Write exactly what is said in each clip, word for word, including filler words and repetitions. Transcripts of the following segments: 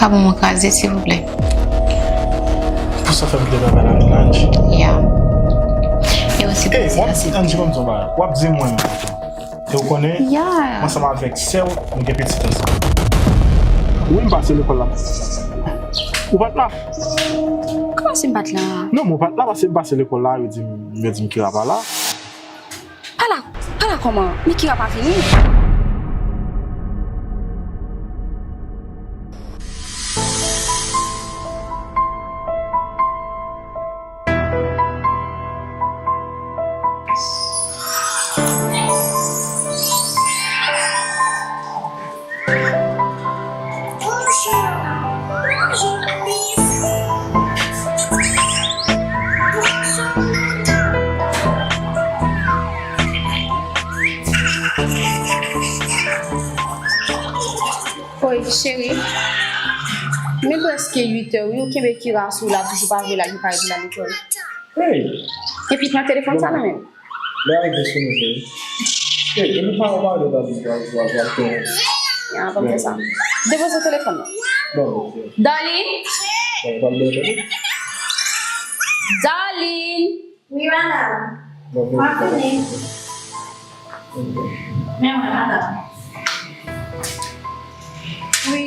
Ka ban mwen kraze, silvouplè? Pou sa fè m kite travay la, Angie. Ya. E osi pou ti la, silvouplè. Angie, ban m di w bagay. W ap di mwen menm. E ou konnen, mwen ansanm avèk sè w, nou gen pitit ansanm. Wi, m pase lekòl la. Ou pa t la? Kòman si m pa t la? Non, men ou pa t la paske m pase lekòl la, yo di m, yo di m Kira pa la. Pa la, pa la kòman? Men Kira pa vini? Oi, cheri. Men prèske uit è, wi, ou kenbe Kira sou la, toujou pa vle l al, li pa vle l al lekòl. Hey! Epi pran telefòn sa nan men w. Lè a rive sou nou, cheri. Hey, e nou pa, ou pa vle Darline pral, pral, pral fè. Ya, pa fè sa. Depoze telefòn nan. Bon, bon, bon. Darline! Bon, pral bèl tande. Darline! Wi, madanm. Bon, bon, bon. Mwen vini. Men mwen, madanm. Wi,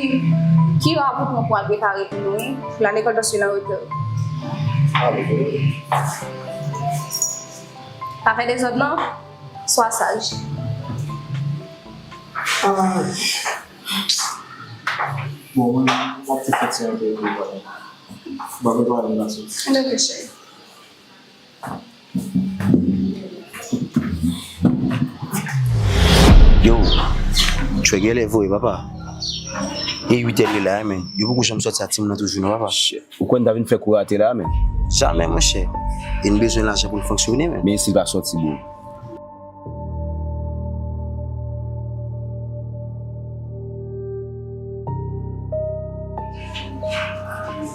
Kira pou pran pou al prepare pou nou, wi. Pou l al lekòl paske l an reta. Ah, bon, bon. Pa fè dezòd non. Swa saj. Ah. Bon, mwen, mwen ap te fè ti anpil pou mwen. Mwen prepare m la soti. Anben, cheri. Yo, tchwe genlè voye, papa. E uit è li la, men. Yo poko janm sòti ak timoun nan toujou, non, papa. Ou kwè n ta vin fè kou rate la, men? Jamè, monchè. E n bezwen lajan pou n fonksyone, men. Men si l pa sòti, bro.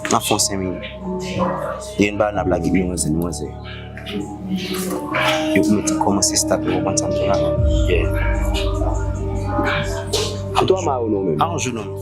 N ap fè yon senk minit. Gen yon bagay n ap lage. Wi, manzè, manzè. Yo pou mete kòmanse stat, ou konprann sa m di la? Yeah. Ou twa ma ou non menm? A yon jou non.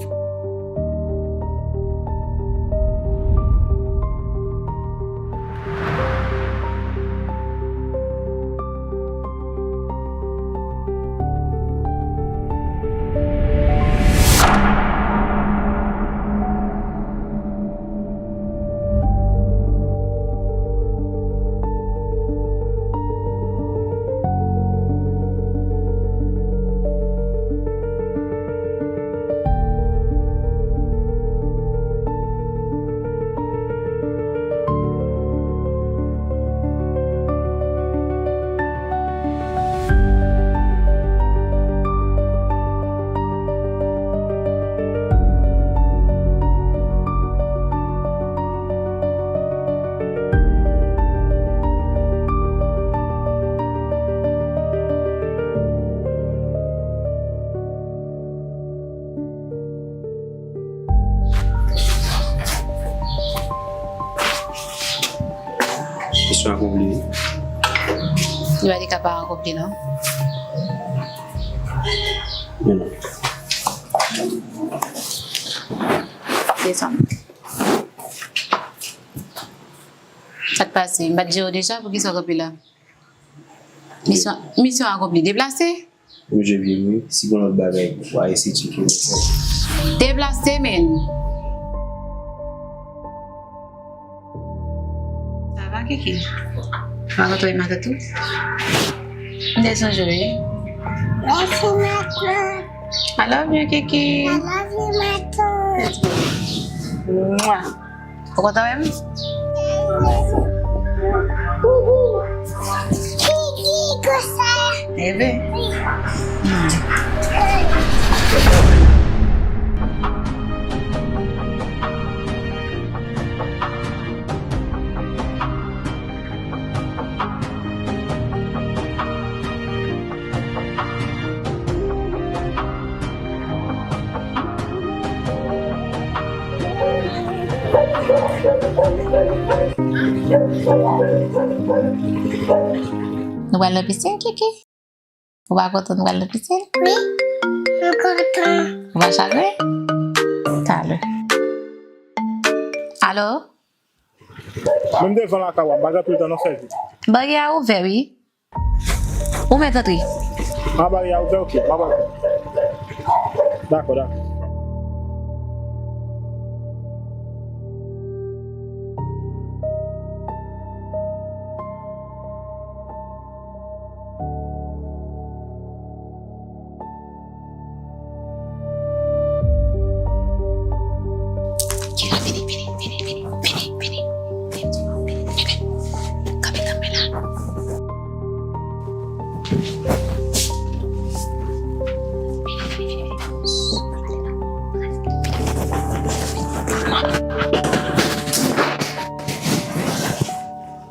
Misyon akonpli, wi. Li pa te ka pa akonpli, non. Men non. Desann. Sa k pase? M pa t di w deja, poukisa w kanpe la? Misyon, misyon akonpli. Deplase? Ou je byen wi, si gen lòt bagay, w a eseye tcheke yo. Deplase, men. Sa va, Kiki? Ou pa kontan wè matant ou? M te sonje w, wi. Mèsi, matant. I love you, Kiki. I love you, matant. Mwa. Ou kontan wè m? Kiki konsa. Ebe. Nou pral nan pisin, Kiki? Ou pa kontan nou pral nan pisin? Wi, m kontan. Ou pa chagren? Talè. Alo? Menm devan lakay ou a, m pa gen anpil tan non, fè vit. Baryè a ouvè wi. Ou mèt antre. A, baryè a ouvè, ok, m ap antre. Dakò, dakò. Kira, vini, vini, vini, vini, vini, vini. Vini, vini, vini. Kanpe, kanpe la. Vini, vini, vini, vini.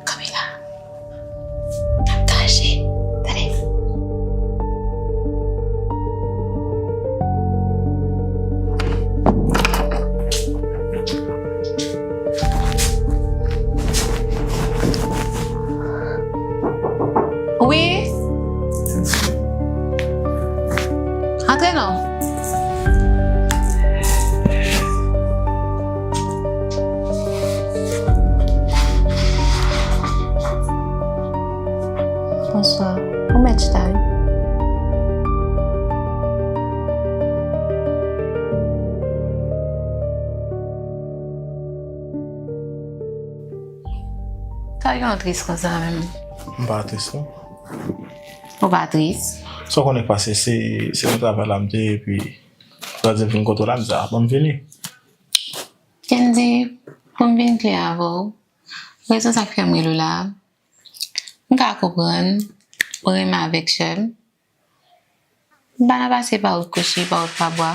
Kanpe la. N ap tache. Tande. Wi. Antre non. Bonswa. Ou mèt chita wi. Sa gen w tris konsa menm? M pa tris non. Ou pa tris? Sa w konnen k pase, se, se nan travay la m te ye, epi Bradley vin kote w la, m di, a, ban m vini. Kendy, pou m vin klè avè w, rezon sa k fè m rele w la, m ka konprann ou renmen avèk sè m. M pa nan pase pa wout kwochi, pa wout pa bwa.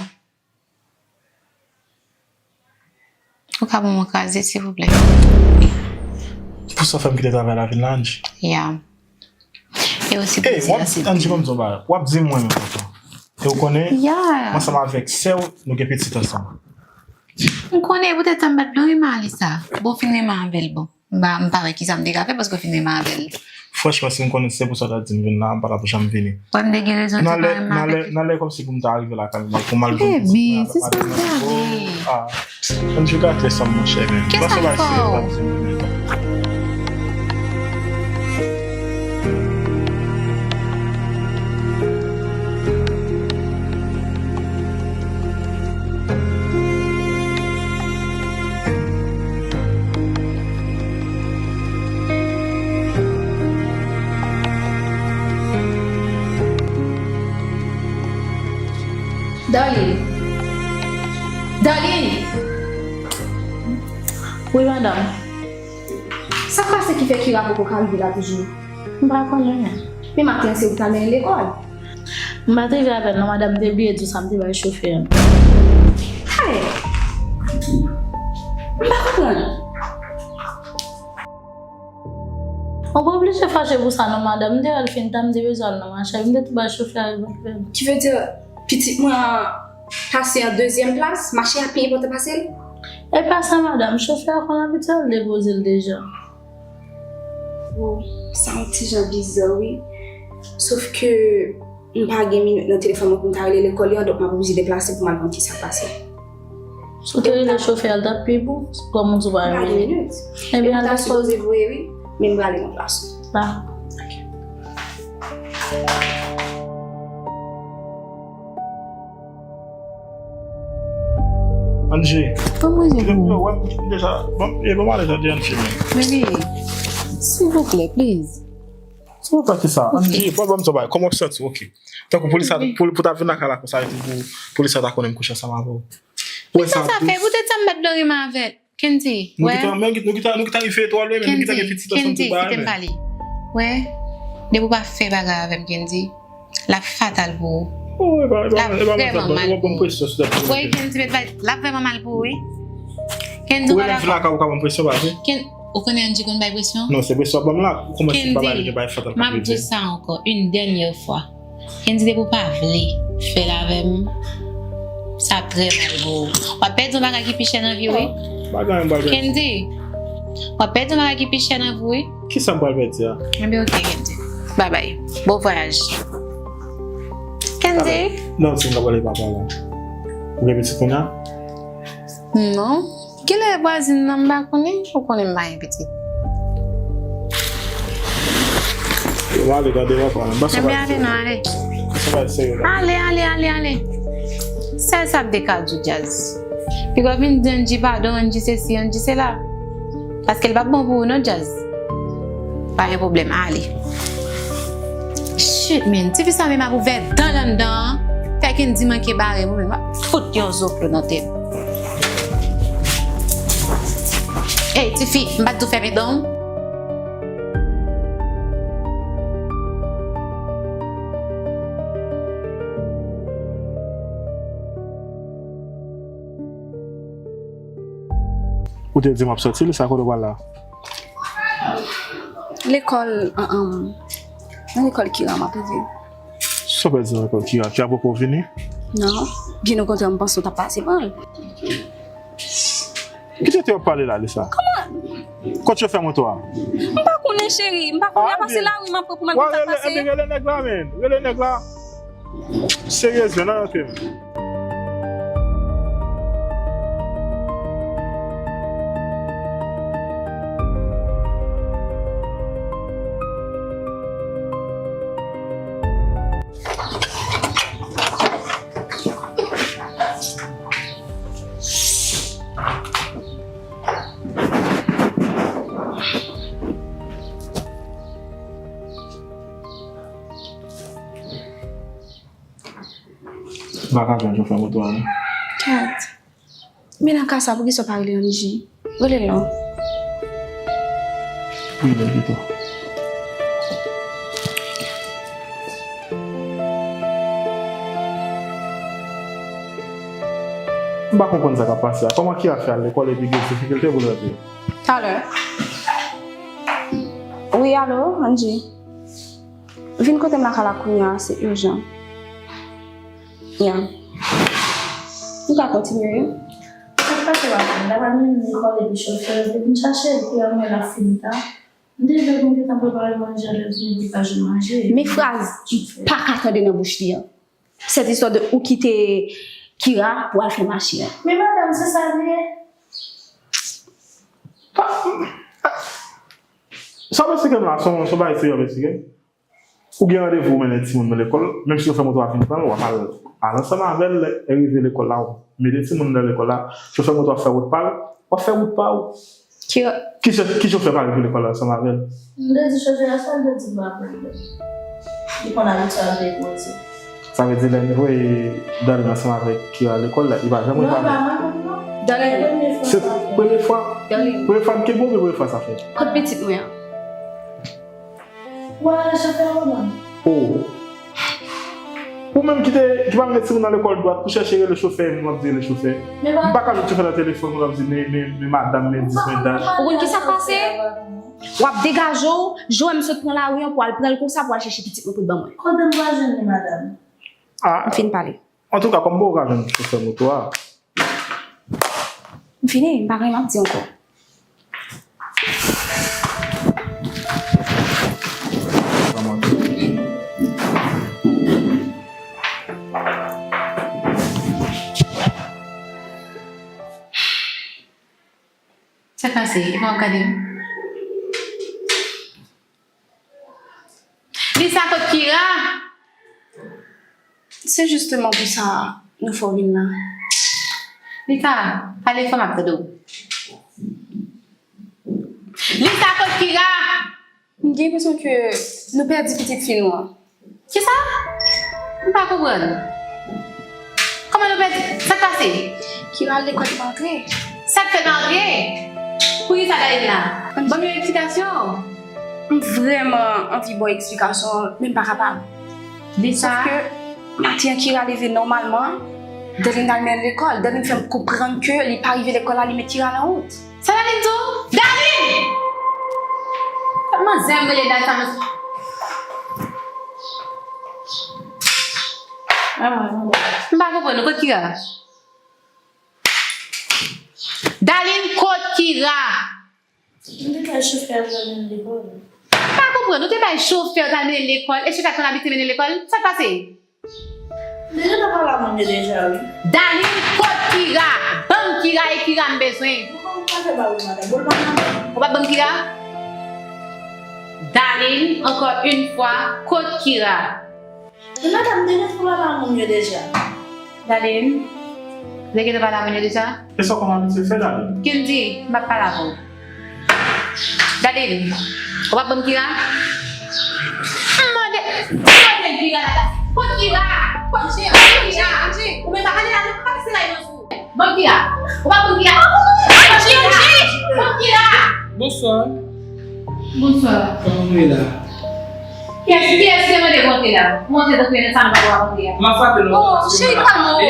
Ou ka ban m yon kraze, silvouplè? Pou sa w fè m kite travay la vin la, Angie? Ya. E osi pou di a, silvouplè. Angie, ban m di w yon bagay. W ap di m mwen menm konsa. E w konnen, mwen ansanm avèk sè w, nou gen pitit ansanm. M konnen, poutèt sa m pa t vle renmen Alisa. Bon, fin renmen avè l, bon. M pa, m pa wè kisa m te ka fè paske w fin renmen avè l. Franchman, si m konnen se pou sa w ta di m vin la, m pa t ap janm vini. Wè m te gen rezon tou pa renmen avèk li. Nan lè kòmsi pou m ta rive lakay mwen, pou m al jwenn pitit mwen, avèk madanm mwen. Ah, Angie, ou gate sa m, monchè, men. Kisa m fè w? Darline! Darline! Wi, madanm. Sa k pase ki fè Kira poko ka rive la toujou? M pa konnen. Men maten an, se ou ki t al mennen l lekòl. M pa t rive avè l non, madanm, m te bliye di w sa, m te bay chofè an. Hey! M pa konprann. Ou pa oblije fache pou sa non, madanm. M te wè l fin ta, m te bezwen al nan mache, m te tou bay chofè a rive avè l. Ki vle di, pitit mwen an pase an dezyèm plas, mache a pi enpòtan pase l? E pa sa, madanm, chofè a konn abitye al depoze l deja. Bon, sa yon ti jan biza, wi. Sof ke m pa gen minit nan telefòn mwen pou m ta rele lekòl yo, donk m ap oblije deplase pou m al konn kisa k pase. Si w te rele chofè a, l t ap pi bon, kòm ou di w pa gen minit. M pa gen minit. Ebyen, al depoze. M ta sipoze voye, wi, men m prale nan plas ou. Ba. Ok. Angie. Ban m ranje pou ou. Yo, wè, m deja, ban m, e, ban m ale jodi, Angie, men. Baby, silvouplè, please. Silvouplè, kisa? Ok. Angie, bon, ban m sa bay. Kòman w santi w? Ok. Tankou polis la, pou, pou ta vin lakay la konsa, epi pou polis la ta konnen m kouche ansanm avè w. Ou wè sa plis? Men sa sa fè, poutèt sa m pa t vle renmen avè l. Kendy, wè. Nou gentan, men nou gentan, nou gentan rive etwal, men nou gentan gen pitit ansanm tou, bagay, men. Kendy, kite m pale. Wè, depi w pa fè bagay avè m, Kendy, l ap fatal pou ou. L ap vrèman mal pou ou. Wè, Kendy, met bay, l ap vrèman mal pou ou, wi. Kendy, ou pa dakò? Ou konnen Angie konn bay presyon? Non, se presyon w ap ban m la. Ou kòmanse pa bay, bay fatal. Kendy, m ap di w sa ankò, yon dènyè fwa. Kendy, depi w pa vle fè l avè m, sa ap trè mal pou ou. W ap pèdi yon bagay ki pi chè nan vi w, wi. Bagay m pral pèdi. Kendy, w ap pèdi yon bagay ki pi chè nan vi w, wi. Kisa m pral pèdi a? Enben, ok, Kendy. Babay. Bon vwayaj. Kendy. Non, se m k ap rele papa la. Ou gen pitit kounye a? Non. Kilè vwazin nan m pa konnen, ou konnen m pa gen pitit. Yo, m ale, gade papa. M pa Ebyen, ale non, ale. Se pa serye la. Ale, ale, ale, ale. Sèl sa m te ka di w, Djaz. Piga w vin di Angie padon, Angie sesi, Angie sela. Paske l p ap bon pou ou non, Djaz. Pa gen pwoblèm, ale. Shit, man. Tifi sa menm ap ouvè dan l anndan an. Fèk in di manke bare m, ou menm ap fout yon zoklo nan tèt. Ey, tifi, m pa t di w fèmen dan w? Ou te di m ap soti, Lisa, kote w pral la? Lekòl, an, an, nan lekòl Kira m ap rive. Sa w pral di nan lekòl Kira? Kira poko vini? Non. Byen okontrè, m panse w t ap pase pran l. Ki tete w ap pale la, Lisa? Kòman? Kot chofè moto a? M pa konnen, cheri. M pa konnen. Apa se lari m ap pran pou m al konn sa k pase. Rele, rele nèg la, men. Rele nèg la. Seryezman, nan rantre m. M pa ka jwenn chofè moto a, non. Kat. Men nan ka sa, poukisa w pa rele Angie? Rele l non. Rele l pito. M pa konprann sa k ap pase a. Kòman Kira fè al lekòl epi gen difikilte pou l rantre? Talè. Wi, alo, Angie. Vin kote m lakay la kounye a, se ijan. Ya. Nou ka kontinye, wi. Sa k pase, papa? M ta pral mennen l lekòl epi chofè yo te vin chache l, kounye a m wè l ap fini ta. M te vle pou m gentan prepare manje a lè l vini pou l ka jwenn manje. Men fraz m pa ka tande nan bouch li an. Sèt istwa de ou kite Kira pou al fè mache a. Men madanm, se sa l ye. Sa w esplike m la, se yon, se yon bagay serye w ap esplike m? Ou gen randevou ou mennen timoun nan lekòl, menm si chofè moto a vin pran l, w ap al, al ansanm avè l, lè rive lekòl la, w mete timoun nan lekòl la, chofè moto a fè wout pa l, w ap fè wout pa w. Ki, ki cho-, ki chofè pa rive lekòl la ansanm avè l? M te di chofè a sa, l te di m pa pran l. Li konn abitye al veye koze. Sa vle di lè m voye Darline ansanm avèk Kira lekòl la, li pa janm rive avè l. Non, li pa mwen menm non. Darline, se premye fwa. Darline. Premye fwa m kenbe w, oubyen premye fwa sa fèt? Kot pitit mwen an? Ou al ale chofè a, madanm? Oh. Ou menm ki te, ki pa met timoun nan lekòl dwat pou chèche rele chofè, moun ap di rele chofè. M pa ka jwenn chofè nan telefòn, moun ap di men, men, men madanm, men dis, men dat. Ou konn ki sa k pase? W ap degaje w, jwe m sot pran lari an pou al pran l konsa pou al chèche pitit mwen pou l ban mwen. Kote m pral jwenn li, madanm? Ah. M fin pale. Antouka, kòm m poko ka jwenn chofè moto a, M fini, m pa gen anyen m ap di ankò. Sa k pase? Ou pa ap gade m? Lisa, kot Kira? Se jisteman pou sa nou fè w vin la. Lisa, pale fò m ap tande w. Lisa, kot Kira? M gen enpresyon ke nou pèdi pitit fi nou an. Kisa? M pa konprann. Kòman nou pèdi? Sa k pase? Kira al lekòl, li pa antre. Sa k fè l pa antre? Poukisa Darline la? Ban m yon eksplikasyon. M vrèman anvi ba w eksplikasyon, men m pa kapab. Lisa. Sòf ke maten an Kira leve nòmalman, Darline al mennen l lekòl. Darline fè m konprann ke li pa rive lekòl la, li met Kira nan wont. Sa Darline di w? Darline! Kot manzè m rele Darline sa, mesye? M pa konprann, kot Kira? Darline, kot Kira? M te bay chofè a pou l mennen l lekòl. M pa konprann, ou te bay chofè w t al mennen l lekòl, e chofè a konn abitye mennen l lekòl? Sa k pase? Deja ta pale a moun yo deja, wi. Darline, kot Kira? Ban m Kira, e Kira m bezwen. Ou p ap ban m Kira? Darline, encore une fois, kot Kira? Men madanm, m te gentan pale avè moun yo deja. Darline, ou te gentan pale avè moun yo deja? E sa w konn abitye fè, Darline? Kendy, m p ap pale avè w. Darline, ou p ap ban m Kira? M mande, m mande Kira la. Kot Kira? Kot Kira? Angie, Angie, ou menm pa pale la, non, pa pase la, non. Ban m Kira. Ou pa ban m Kira. Angie, Angie, ban m Kira. Bonswa. Bonswa. Kòman nou ye la? Kiyès, kiyès ki te mande pou antre la? Pou antre tankou nan sa nou pa dwe antre a. M ap frape nou. Oh, cheri, kalme w.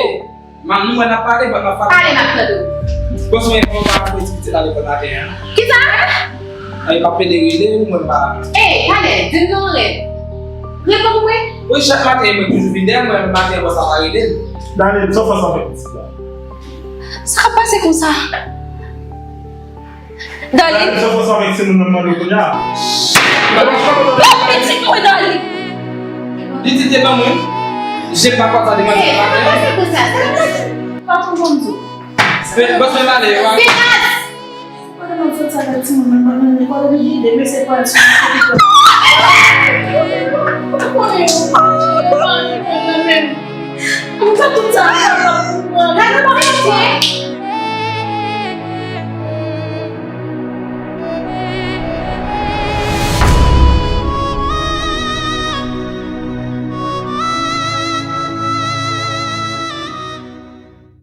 Man, nou mwen ap pale, man, m ap pale. Pale, m ap tande w. Bòs mwen, mwen pa voye ti pitit la lekòl maten an. Kisa? Ay, pa pede rele, ou mwen pa. Ey, pale, di m non rèd. Reponn mwen. Wi, chak maten, mwen toujou vin dèyè mwen, maten, bòs la pa rele m. Dale, sa w fè sa avèk pitit la? Sa k ap pase konsa? Darline. Darline, sa w fè sa avèk timoun nan mande w kounye a? Pitit mwen, Darline. Li di te ban mwen. Je pa kontan de mwen. Ey, sa k ap pase konsa? Sa k ap pase? Patwon, ban m di w. Bòs mwen pale, yo. Silans! Kote mwen sot sa avèk timoun nan mande w kote li ye, mesye pa sou. Ou konnen yo. Ou fè tout sa. Gade mwen, mesye.